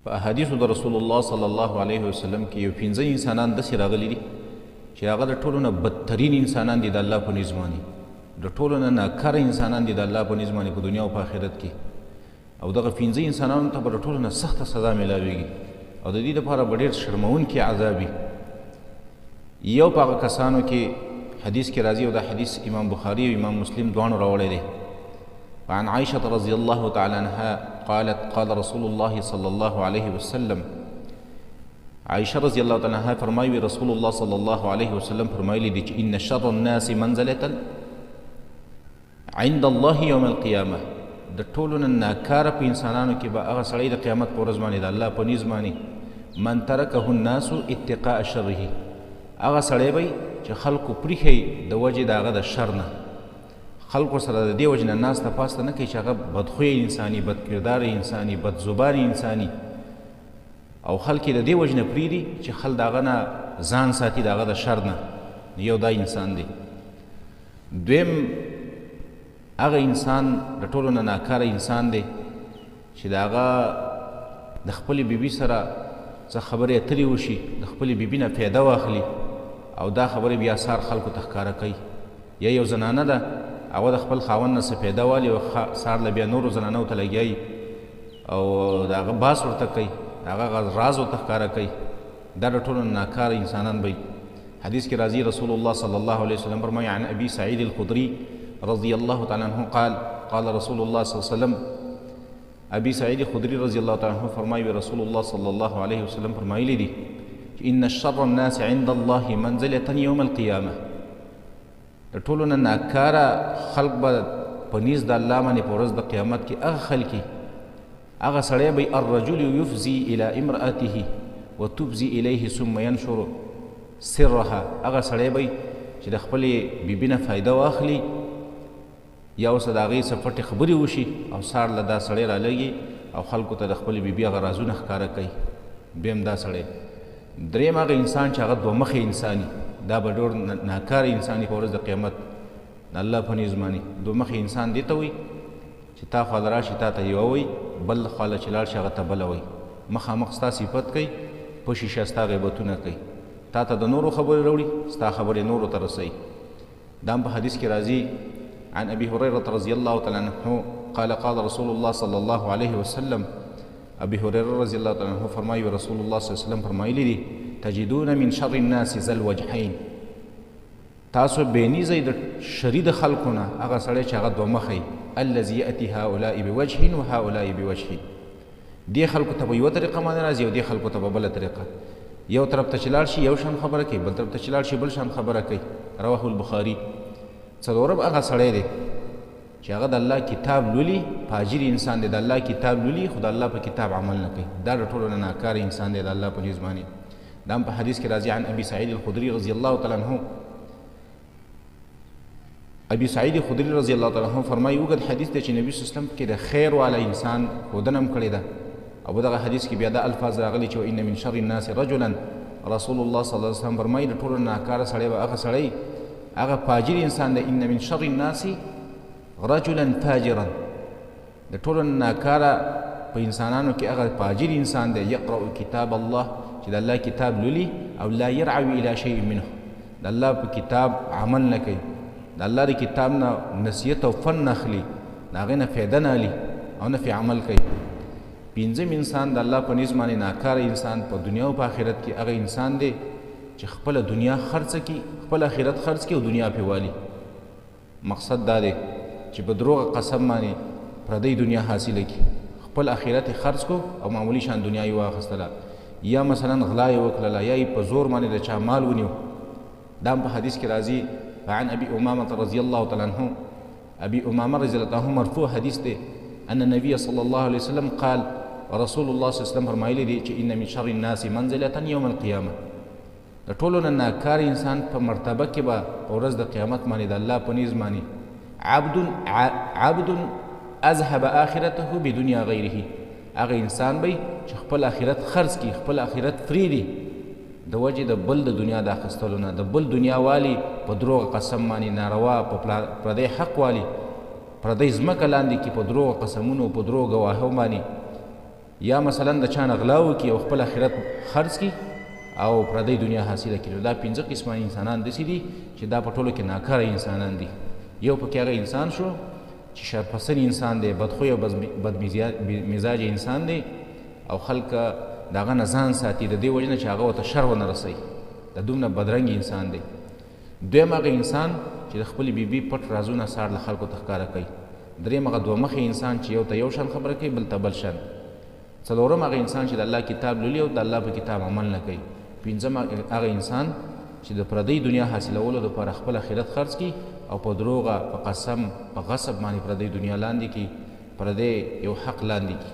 په احادیثو د رسول الله صلی الله علیه وسلم کې یو پنځه انسانان داسې راغلي دي چې هغه د ټولو نه بدترین انسانان دي د الله په نزد باندې، د ټولو نه ناکاره انسانان دي د الله په نزد باندې په دنیا او په آخرت کې. او دغه پنځه انسانانو ته به د ټولو نه سخته سزا میلاویږي او د دې لپاره به ډېر شرموونکي عذاب وي. یو په هغه کسانو کې حدیث کې راځي، او دا حدیث امام بخاري او امام مسلم دواړو راوړی دی. وعن عائشة رضي الله تعالى عنها قالت قال رسول الله صلى الله عليه وسلم. عائشة رضي الله تعالى عنها فرمایي رسول الله صلى الله عليه وسلم فرمایلی دي چې إن شر الناس منزلة عند الله يوم القيامة. د ټولو نه ناکاره په انسانانو کې به هغه سړی د قیامت په ورځ باندې د الله په نزد باندې من ترکه الناس اتقاء شره، هغه سړی به چې خلکو پرېښی د وجې د هغه د شر نه، خلکو سره د دې وجې نه ناسته پاسته نه کوي چې هغه بدخویه انساني، بدکرداره انساني، بدزباني انساني، او خلک یې د دې وجې نه پرېږدي چې خلک د هغه نه ځان ساتي، د هغه د شر نه. یو دا انسان دی. دویم هغه انسان د ټولو نه ناکاره انسان دی چې د هغه د خپلې بیبي سره څه خبرې اترې وشي، د خپلې بیبي نه فایده واخلي او دا خبرې بیا سار خلکو ته ښکاره کوي. یا یو زنانه ده، هغه د خپل خاوند نه څه فایده والي او سار له بیا نورو زنانو ته لګیا او د هغه باس ورته کوي، د هغه راز ورته ښکاره کوي. دا د ټولو نه ناکاره انسانان به وي. حدیث کې راځي رسول الله صلی الله علیه وسلم فرمایي عن ابي سعید الخدري رضي الله تعالى عنه قال قال رسول الله صلى الله عليه وسلم. ابي سعید خدري رضي الله تعالى عنه فرمایي رسول الله صلى الله عليه وسلم فرمایلی دي ان شر الناس عند الله منزلة يوم القيامة. د ټولو نه ناکاره خلق به په نزد د الله باندې په ورځ د قیامت کې هغه خلک هغه سړی به الرجل يفضي الى امرأته وتفضي اليه ثم ينشر سرها. هغه سړی به چې د خپلې بیبي نه فایده واخلي یا ورسره د هغې څه پټې خبرې وشي او سهار له دا سړی رالږي او خلکو ته د خپلې بیبي هغه رازونه ښکاره کوي. دویم دا سړی. دریم هغه انسان چې هغه دوه مخې انساني، دا به ډېر ناکاره انساني په ورځ د قیامت د الله په نزد باندې. دوه مخې انسان دې ته وایي چې تا خواله راشي تا ته یوه وایي، بل خواله چې لاړ شي هغه ته بله وایي، مخامخ ستا صفت کوي، په شیشه ستا غیبتونه کوي، تا ته د نورو خبرې راوړي، ستا خبرې نورو ته رسوي. دا هم په حدیث کې راځي عن أبي هريرة رضي الله تعالى عنه قال قال رسول الله صلى الله عليه وسلم. أبي هريرة رضي الله تعالى عنه فرمای رسول الله صلى الله عليه وسلم فرمایلی دي تجدون من شر الناس ذا الوجهين. تاسو بېنیزئ د شري د خلکو نه هغه سړی چې هغه دوه مخی، الذي يأتي هؤلاء بوجه وهؤلاء بوجه. دې خلکو ته په یوه طریقه باندې راځي او دې خلکو ته په بله طریقه. یو طرف ته چې لاړ شي یو شان خبره کوي، بل طرف ته چې لاړ شي بل شان خبره کوي. رواه البخاري. څلورم هغه سړی دی چې هغه د الله کتاب لولي، فاجر انسان دی، د الله کتاب لولي خو د الله په کتاب عمل نه کوي. دا د ټولو نه ناکاره انسان دی د الله په نزد باندې. دا هم په حدیث کې راځي عن ابي سعید الخدري رضی الله تعالی عنه. ابي سعید خدري رضی الله تعالی عنه فرمایي، اوږد حدیث دی چې نبي صلی الله علیه وسلم کې د خیر والا انسان ښودنه هم کړې ده. او په دغه حدیث کې بیا دا الفاظ راغلي چې ان من شر الناس رجلا. رسول الله صلی الله علیه وسلم فرمایي د ټولو ناکاره سړی به هغه سړی، هغه فاجر انسان دی، ان من شر الناس رجلا فاجرا. د ټولو ناکاره په انسانانو کې هغه فاجر انسان دی، یقرأ کتاب الله، چې د الله کتاب لولي او لا يرعوي الى شيء منه، د الله په کتاب عمل نه کوي، د الله د کتاب نه نصیحت او فن نه اخلي، د هغې نه فایده نه اخلي او نه پرې عمل کوي. پنځم انسان د الله په نزد باندې ناکاره انسان په دنیا او په آخرت کې هغه انسان دی چې خپله دنیا خرڅه کړي، خپل آخرت خرڅ کړي او دنیا پرې والي. مقصد دا دی چې په دروغ قسم باندې پردۍ دنیا حاصله کړي، خپل آخرت یې خرڅ کړو او معمولي شان دنیا یې واخیستله، یا مثلا غلا یې وکړله، یا یې په زور باندې د چا مال ونیو. دا هم په حدیث کې راځي عن ابي امامة رضي الله تعالی عنه. ابي امامه رضي الله عنه مرفوع حدیث دی ان النبي صلى الله عليه وسلم قال رسول الله صلی الله علیه وسلم فرمایلی دی چې ان من شر الناس منزلة يوم القيامة. د ټولو نه ناکار انسان په مرتبه کې به په ورځ د قیامت باندې د الله په نزد باندې عبد اذهب آخرته بدنیا غیره، هغه انسان به چې خپل آخرت خرڅ کړي، خپل آخرت پرېږدي د وجې د بل د دنیا د اخیستلو نه، د بل دنیا والي په دروغ قسم باندې ناروا، په پردی حق والي، پردی ځمکه لاندې کړي په دروغ قسمونو، په دروغ ګواهو باندې، یا مثلا د چا نه غلا وکړي او خپل آخرت خرڅ کړي او پردۍ دنیا حاصله کړي. نو دا 5 قسمه انسانان داسې دي چې دا په ټولو کې ناکاره انسانان دي. یو پکې هغه انسان شو چې شرپسن انسان دی، بدخوی او بدمزاج انسان دی او خلک د هغه نه ځان ساتي د دې وجې نه چې هغه ورته شر ونه رسوي، دا دومره بدرنګ انسان دی. دویم هغه انسان چې د خپلې بیبي پټ رازونه سهار له خلکو ته ښکاره کوي. دریم هغه دوه مخې انسان چې یو ته یو شان خبره کوي بل ته بل شان. څلورم هغه انسان چې د الله کتاب لولي او د الله په کتاب عمل نه کوي. پنځم هغه انسان چې د پردۍ دنیا حاصلولو دپاره خپل آخرت خرڅ کړي او په دروغه، په قسم، په غصب باندې پردۍ دنیا لاندې کړي، پردی یو حق لاندې کړي.